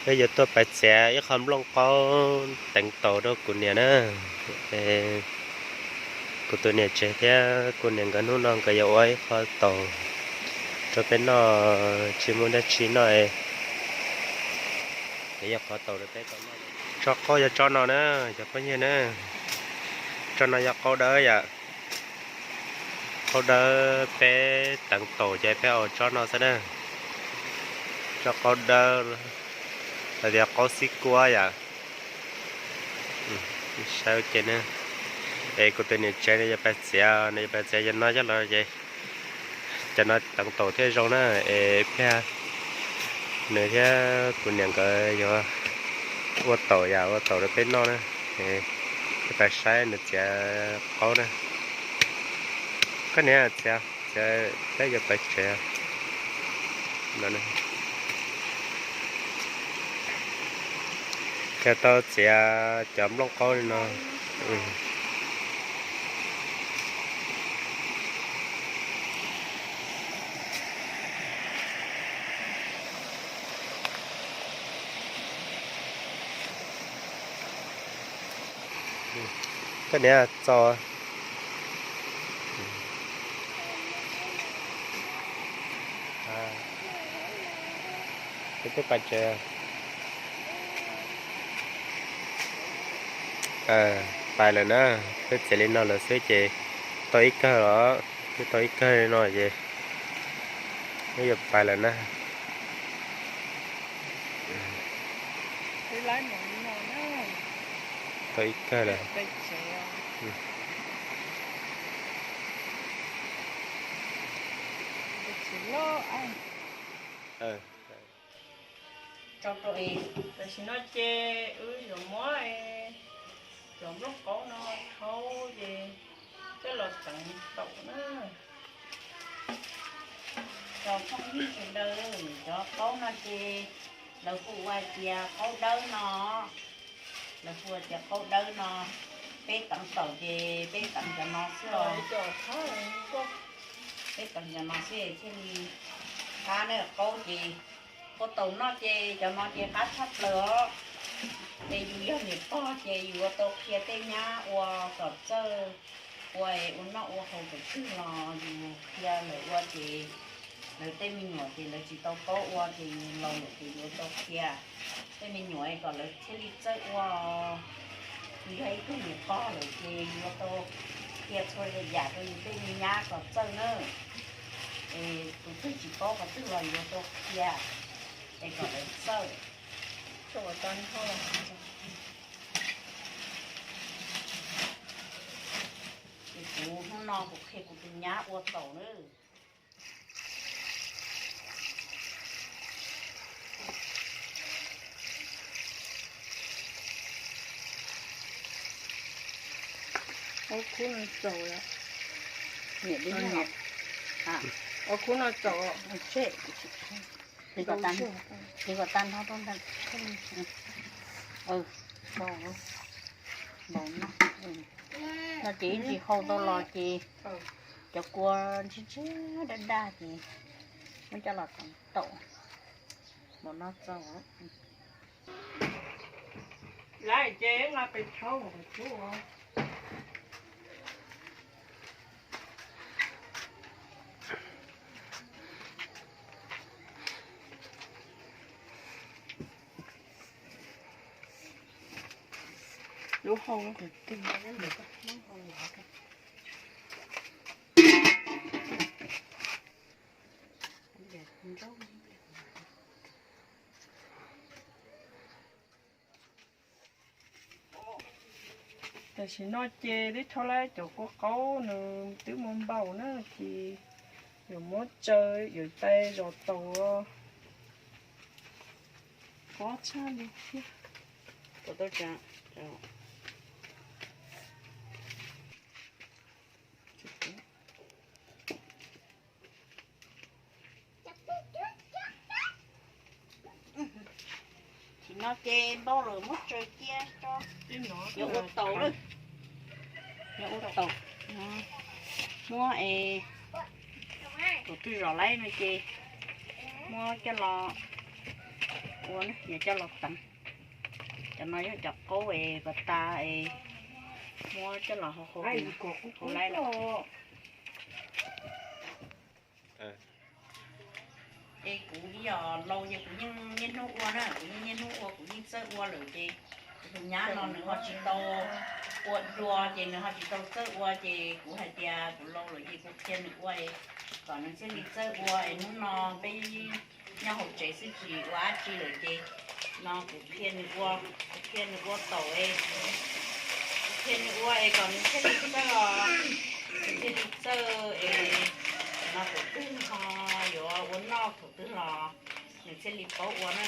Peb yuav tuaj pais txiav ib qho nplooj qaub teev taus rau kuv niam na. Kuv tus niam tsev thiab kuv niam nkawd hnub no nkawd yuav ua ib qho taus rau peb noj, tsis muaj dab tsi noj es yuav qhov taus rau peb tau noj. Tsob qaub yog tsob no na, cov phooj ywg na. Tsob no yog qaub dawb yom. Qaub dawb peb teev taus ces peb ua tsob no xwb na. Tsob qaub dawb, los tias qaub xib kuab yom. Saib ces na, es kuv tus niam tsev nws yuav pais txiav, nws yuav pais txiav cov no coj los ces cov no teev taus thiaj zoo na. Es pliag nws thiab kuv niam nkawd yuav ua taus yom, ua taus rau peb noj na. Es pais saib nws txiav qaub na. Koj niam txiav, txiav peb yuav pais tsev no. Koj tau txiav cov nplooj qaub li no. Koj niam txaus. Twb pais tsev. Pais lawm na, peb txiav li no lawm xwb ces tau ib kawg los, twb tau ib kawg li no ces peb yuav pais lawm na. Tau ib kawg lawm. Tam sim no ces wb yuav muab cov nplooj qaub no rhaub ces coj los teev taus na. Cov phooj ywg sawv daws, cov qaub no ces lawv hu ua tias qaub dawb no, lawv hu ua tias qaub dawb no. Peb teev taus ces peb teev cov no xwb os. Peb teev cov no xwb thiaj li qab na. Qaub ces ua taus noj ces cov no ces qab tshaj plaws os. Es yus yog niam pog ces yus ua tau qhia tej nyab ua kom txawj, ua, ua noj ua haus kom txawj los yus qhia lawv ua ces lawv tej me nyuam ces lawv tsis tau paub ua ces yus laus lawm ces yus ua tau qhia tej me nyuam kom lawv thiaj li txawj ua. Yus yog ib tug niam pog lawm ces yus ua tau qhia txhua yam rau yus tej me nyab kom txawj na. Es tus twg tsis paub qhov twg los yus ua tau qhia es kom lawv txawj. Ces kuv hnub no kuv qhia kuv tus nyab ua taus na. Ob khub no txaus, ob khub no txaus, tseg, tiv kom tag nrho rau ntawm, npaum no, no ces ib ntsis hau tau los ces cov kua ntshiab ntshiab daj daj ces muab coj los teev taus, npaum no txaus. Lawm ces nqa pes rhaub mus qhov cub. Lub hau no qhov twg, lub hau lov. Tam sim no ces twb rhaub lawm cov kua qaub nws twb muaj npaum na ces yuav muab tsaws yuav tais zos taus. Pob tshaj li thiab. Tam sim no ces npau lawm muab tsaws cia tso. Yuav ua taus lawm. Yuav ua taus. Muab es tus twg zom laib no ces muab coj los Ua na, yuav coj los teev. Cov no yog cov qaub es pas tas es muab coj los hau hau hauv laib lawm. Es kuv yog laus ces kuv yeej niaj hnub ua na, kuv yeej niaj hnub ua, kuv yeej txawj ua lawm ces kuv tus nyab no nws ho tsis tau ua dua ces nws ho tsis tau txawj ua ces kuv hais tias kuv laus lawm ces kuv qhia nws ua kom nws thiaj li txawj ua es hnub no peb nyob hauv tsev xwb tsis ua dab tsi lawm ces no kuv qhia nws ua, kuv qhia nws ua taum es kuv qhia nws ua es kom nws thiaj li txawj, nws thiaj li txawj es no thaum twg ho yuav ua noj thaum twg los nws thiaj li paub ua na.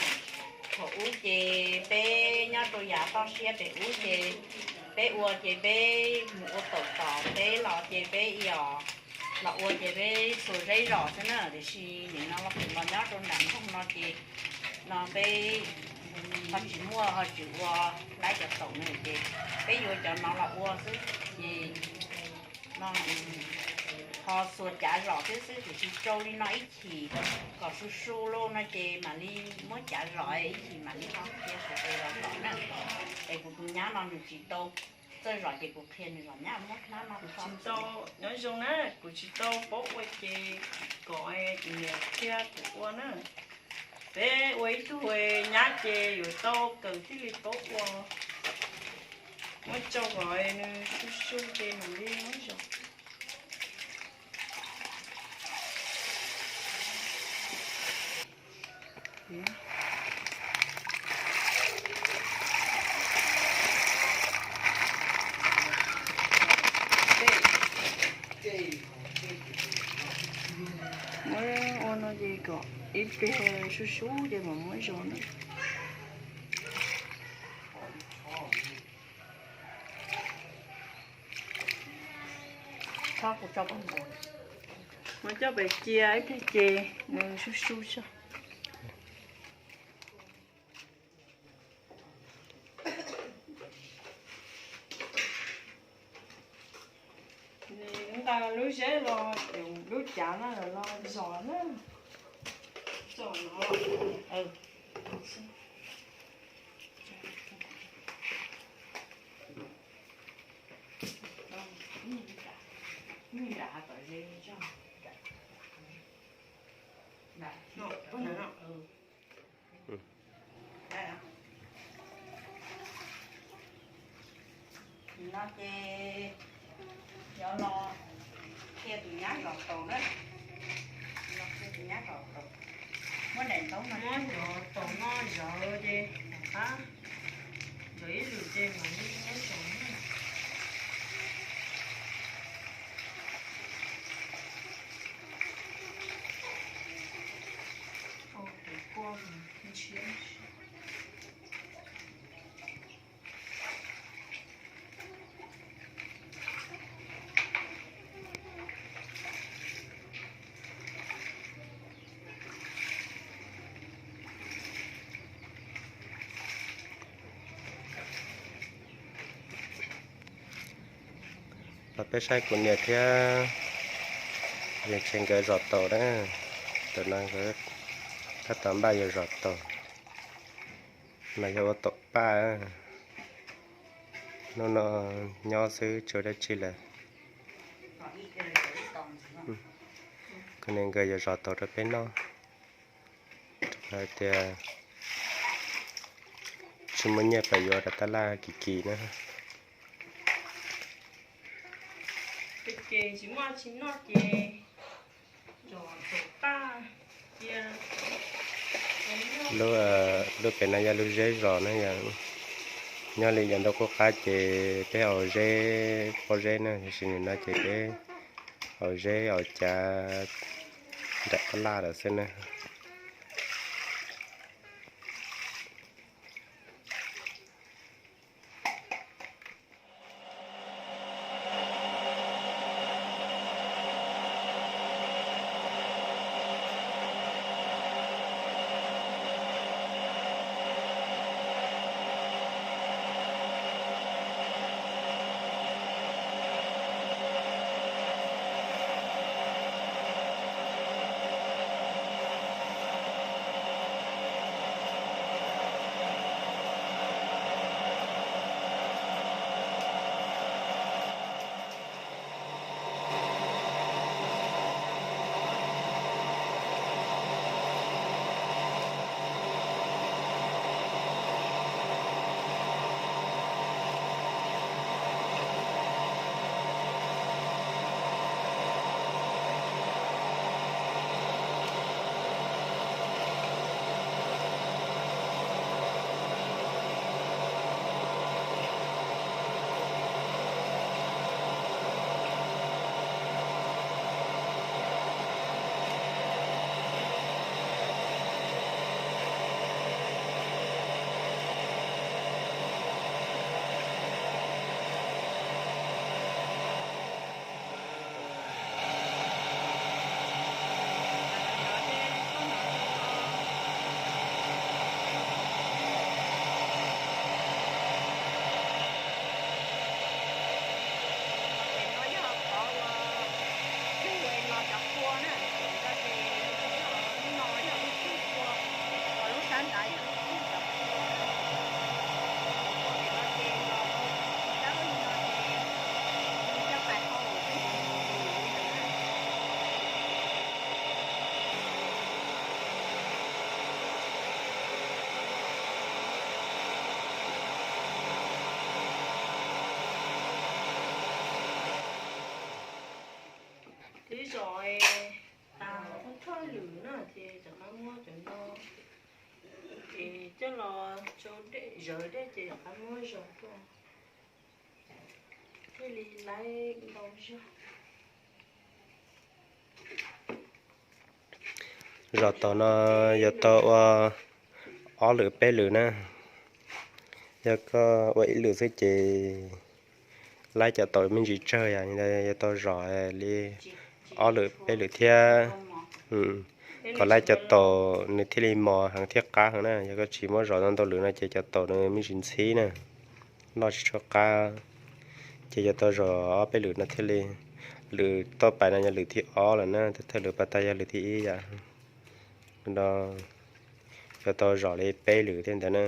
Thaum ub ces peb nyob rau yav toj siab pem ub ces peb ua ces peb mus ua taum tom teb los ces peb ib os los ua ces peb xuas zeb zos xwb na, tiam sis nim no los kuv los nyob rau nram nroog no ces no peb ho tsis muaj ho tsis ua laib cov taum na ces peb yuav cov no los ua xwb ces no ho xuas cav zom thiab xwb, tiam sis rau li no ib chim kom su su lauj no ces mam li muab cav zom ib chim mam li ho qhia sawv daws los zom na. Es kuv tus nyab no nws tsis tau txawj zom ces kuv qhia nws zom nyab muab hnab no tso. Nyob zoo na, kuv tsis tau paub ua ces kom kuv niam qhia kuv ua na. Peb ua ib tug nyab ces yuav tau kawm thiaj li paub ua. Muab tsau kom nws su su ces mam li muab zom. Muab ua no ces kom ib pliag su su ces mam muab zom na. Muab coj pem cia ib pliag ces nws su su tso. Nqa lub zeb los, lub cav no los zom na. Zom no. No ces yuav los qhia tus nyab zom taum na. Los qhia tus nyab zom taum. Muab daim ntaub no, muab zom taum no zom ces tom qab zom ib lwm ces mam li muab zom na. Tus kua ntshiab. Los peb saib kuv niam thiab yawg Tsheej nkawd zom taum na. Tam no nkawd tab tom npaj yuav zom taum. Mas yog ua taum paj. Hnub no nyob xwb tsis ua dab tsi lawm. Kuv niam nkawd yuav zom taum rau peb noj. Rau qhov tias tsis muaj nyiaj pab yuav rau tab laj kim kim na. Lub, lub pem no yog lub zeb zos na yom. Nyob li yav ntuj qub qab ces peb haus zeb, pob zeb na, tiam sis nim no ces peb haus zeb haus cav nram tab laj lawm xwb na. Ces rov qab muab cov no, ces coj los tsau dej, zawv dej ces rov qab muab zog tuaj, thiaj li laib ntau zog. Zos tom no yuav tau ua ob lwm peb lwm na. Yog koj ua ib lwm xwb ces laib cov taum me ntsis tsawg, yog yuav tau zom li ob lwm peb lwm thiab. Kom laib cov taum nws thiaj li mos heev thiab qab heev na. Yog koj tsis muab zom ntau ntau lwm no ces cov taum nws me ntsis ntxhib na, noj tsis tshua qab. Ces yuav tau zom ob peb lwm no thiaj li, lwm toj pais no yog lwm thib ob lawm na, thawj lwm pas tas yog lwm thib ib yom. No yuav tau zom li peb lwm thiab ntawd na.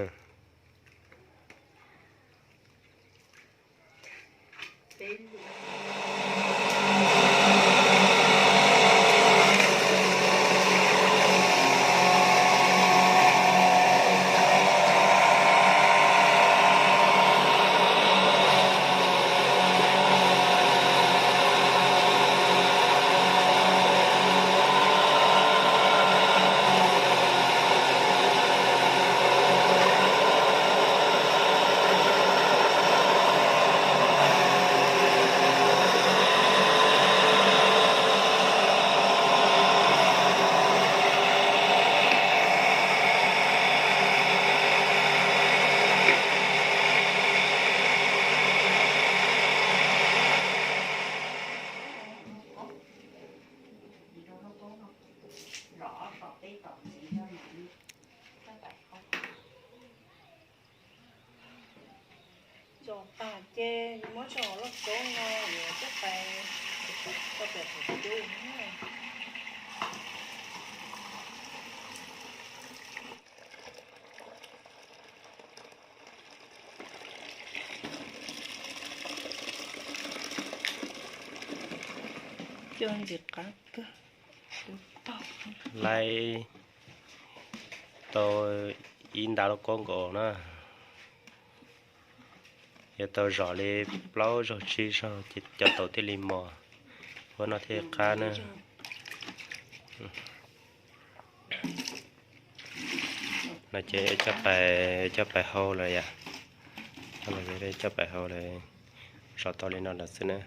Tso tas ces muab tso hauv lauj kaub no yuav coj pais, coj pais hauv cub. Coj ntxim qab kawg. Laib tau ib nta lauj kaub nkaus na. Yuav tau zom li plaub zaug tsib zaug ces cov taum thiaj li mos, huab noj thiaj qab na. No ces coj pais, coj pais hau lawm yom. Coj pais hau lawm, zom tau li no lawm xwb na.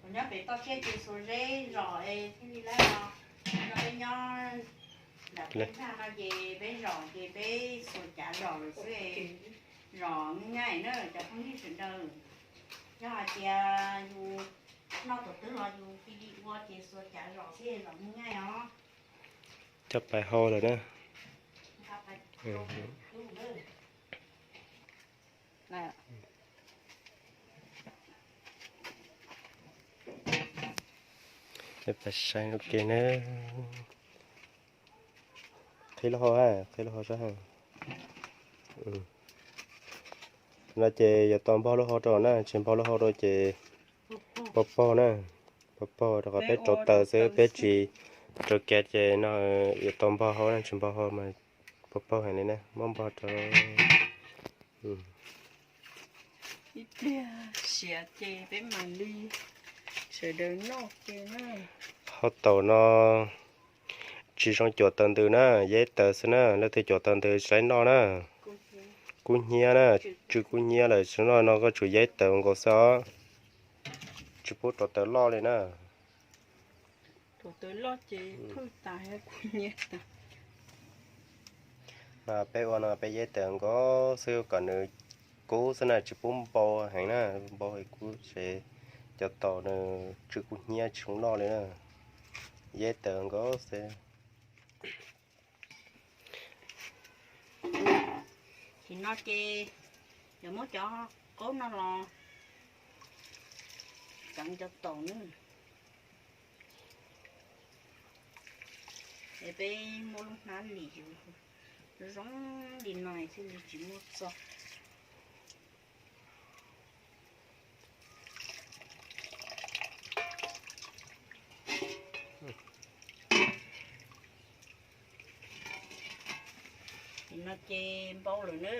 Kuv nyob pem toj siab ces xuas zeb zom es thiaj li laib no. No peb nyob nram peb txaj no ces peb zom ces peb xuas cav zom lawm xwb. Zom nyab nyab na cov phooj ywg sawv daws. Yog hais tias yus noj thaum twg los yus cia li ua ces xuas cav zom xwb zom nyab nyab os. Coj pais hau lawm na. Peb saib ua ke na. Qhib lub hau, qhib lub hau saib ha. No ces yuav tau npog lub hau rau na, tsis npog lub hau rau ces pog pog na, pog pog rau qhov peb rauv taws xwb, peb tsis rauv kiag ces no yuav tau npog hau na, tsis npog hau mas pog pog heev li na, muab npog rau. Ib pliag siav ces peb mam li sawv daws noj ke na. Hau taum no tsis zoo cuam taws ntws na, yeb taws xwb na, leej twg cuam taws ntws tsis laib noj na. Kub hnyiab na, tsw kub hnyiab lawm tsis noj no koj tsum yeb taws nkaus xwb os. Tsis pub rauv taws loj li na. Peb ua no peb yeb taws nkaus xwb kom nws kub xwb na, tsis pub npau heev na, npau kub ces cov taum nws tsw kub hnyiab tsis zoo noj li na. Yeb taws nkaus xwb. Ces no ces yuav muab cov qaub no los ceev cov taum na. Es peb muab lub hnab lim zoo li no thiaj li tsis muaj txog. Ces no Ces npau lawm na.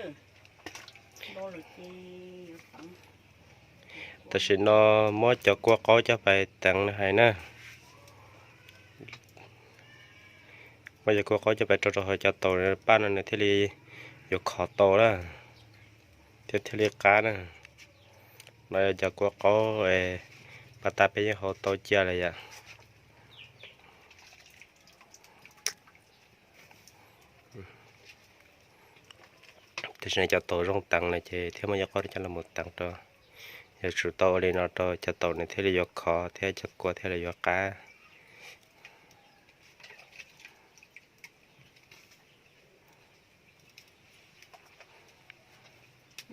Tam sim no muab cov kua qaub coj pais teev hais na. Muab cov kua qaub coj pais rau rau hauv cov taus paj no nws thiaj li yuav khov tau na, thiaj thiaj li qab na. No yog cov kua qaub es pas tas peb yeej hau tau cia lawm yom. Tam sim no cov taus zoo teev lawm ces thiaj muab cov qaub coj los mus teev rau. Yuav tsum tau ua li no rau cov taus nws thiaj li yuav khov thiab cov kua thiaj li yuav qab.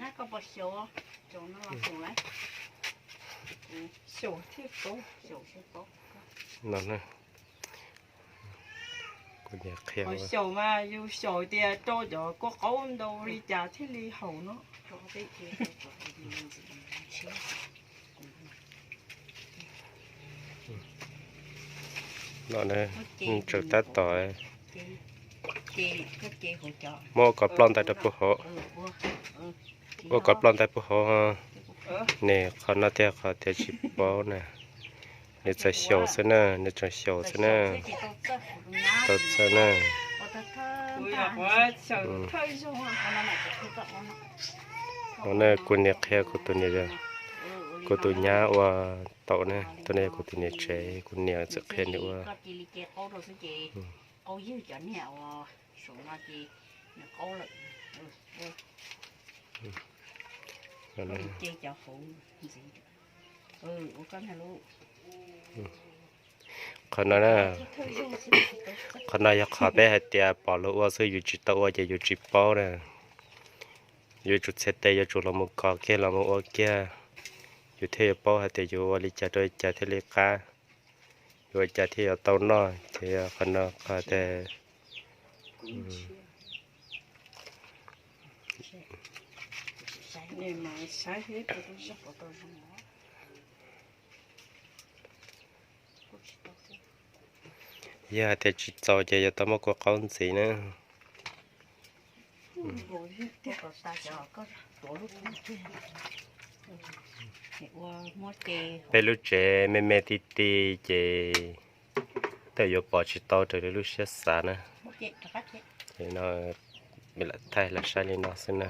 No, kuv niam qhia, xyaum mas yus xyaum tias rau cov kua qaub ntau li cas thiaj li haum no. No, tseem tab tom muab ua kom ploj ntais rau puag hauv. Ua kom ploj ntais puag hauv. Nws qhov no tiag qhov tias tsis paub na. Nws txawm xyaum xwb na, nws tseem xyaum xwb na. Tau txawj na. No na, kuv niam qhia kuv tus niam, kuv tus nyab ua taus na, tus no yog kuv tus niam tsev, kuv niam txawm qhia nws ua. Qhov no, qhov no yog qhov peb hais tias pom luag ua xwb yus tsis tau ua ces yus tsis paub na. Yuav tsum txhais tes yuav tsum los mus kov kiag los mus ua kiag, yus thiaj yuav paub hais tias yus ua li cas rau li cas thiaj li qab, yus ua cas thiaj yuav tau noj. Ces yog qhov no qhov tias yog hais tias tsis txaus ces yuav tau muab kua qaub ntxiv na. Peb lub tsev me me ti ti ces tej yuav pom tsis tau raws li lub siab xav na. Ces no, lam thaij los saib li no xwb na.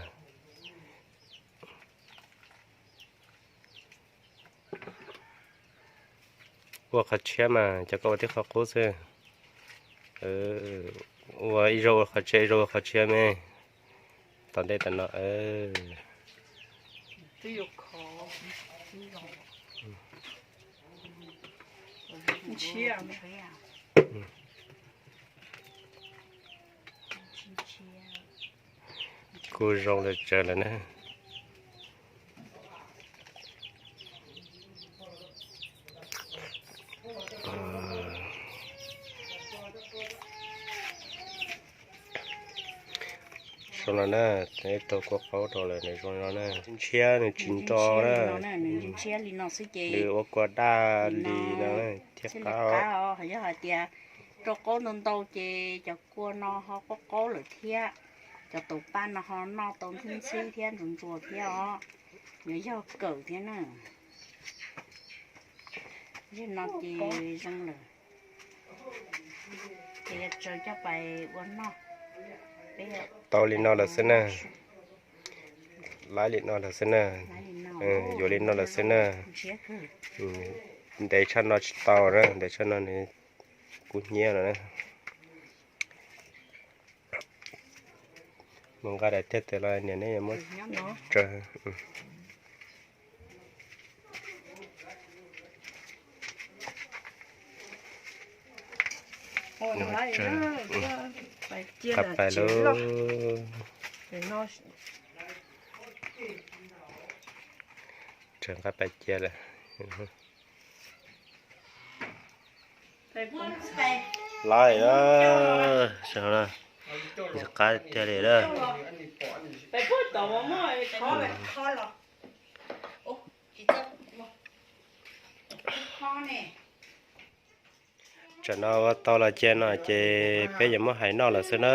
Ua qhov tshiab mas cov koj ua tib qho qub xwb. Ua ib zaug ua qhov tshiab, ib zaug ua qhov tshiab me. Tom ntej tom no. Kuj zoo lawm tsawv lawm na. Zoo no na, ib tug kua qaub rau lawm nws zoo no na, ntshiab nws tsis nro na. Nws ua kua daj li no thiaj qab. Yog hais tias rau qaub ntau ntau ces cov kua no ho qaub qaub lawm thiab, cov taus paj no ho noj tau ntxhib ntxhib thiab ntsuas ntsuas thiab os. Yuav yog kawm thiab na. Yog no ces zoo lawm. Ces yuav tsaws coj pais ua noj. Tau li no lawm xwb na. Laib li no lawm xwb na. Yuav li no lawm xwb na. Ntev tshaj no tsis tau na, ntev tshaj no nws kub hnyiab lawm na. Mus nqa daim tiag tes los niam neb yuav muab tsaws. Qab pais lauj. Tsaws qab pais cia lawm. Laib, qab tiag li lawm. Tsam no ua tau los cia no ces peb yuav muab hais noj lawm xwb na.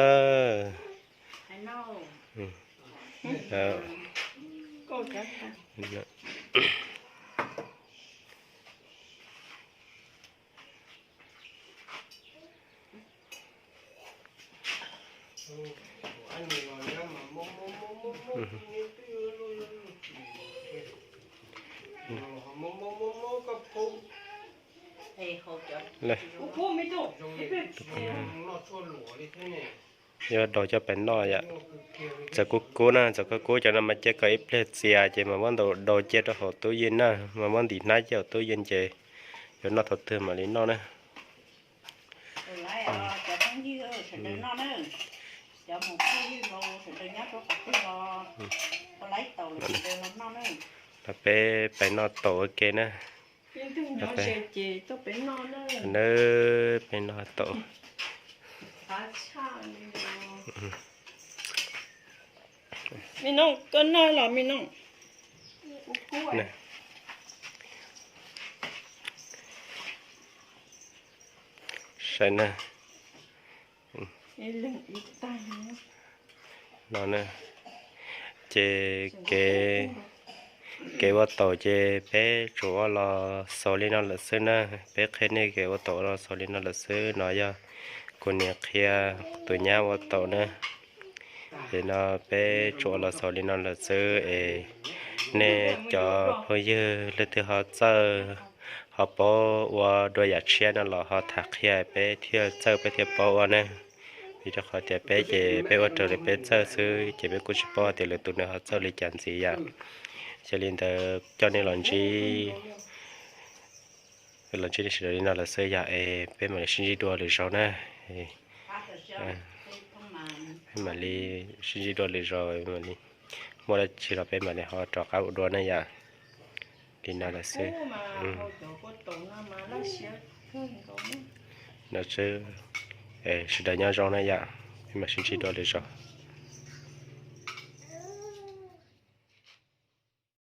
Yuav daus coj pais noj yom. Txawm kub kub na, txawm kub kub cov no mas cia kom ib pliag txias ces mas muab ntaus daus cia rau hauv tub yees na, mas muab ntim hnab cia hauv tub yees ces yuav noj thaum twg mam li noj na. Los peb pais noj taum ua ke na. Peb noj taum. Saib na. No na, ces kev, kev ua taum ces peb tsuas ua los xaus li no lawm xwb na. Peb qhia nej kev ua taum ua los xaus li no lawm xwb. No yog kuv niam qhia tus nyab ua taum na. Ces no peb tsuas ua los xaus li no lawm xwb es nej cov phooj ywg leej twg ho txawj, ho paub ua dua yam tshiab no los ho tham qhia peb thiaj txawj peb thiaj paub ua ne. Vim rau qhov tias peb ces peb ua raws li peb txawj xwb ces peb kuj tsis paub tias lwm tus nws ho txawj li cas ntxiv yom. Yog li ntawd coj nej los ntsib, los ntsib nej sawv daws li no lawm xwb yom es peb mam li sib ntsib dua lwm zaus na. Peb mam li sib ntsib dua lwm zaus, mam li muaj dab tsi los peb mam li ho rov qab ua dua na yom. Li no lawm xwb. No sawv daws nyob zoo na yom, peb mam sib ntsib dua lwm zaus.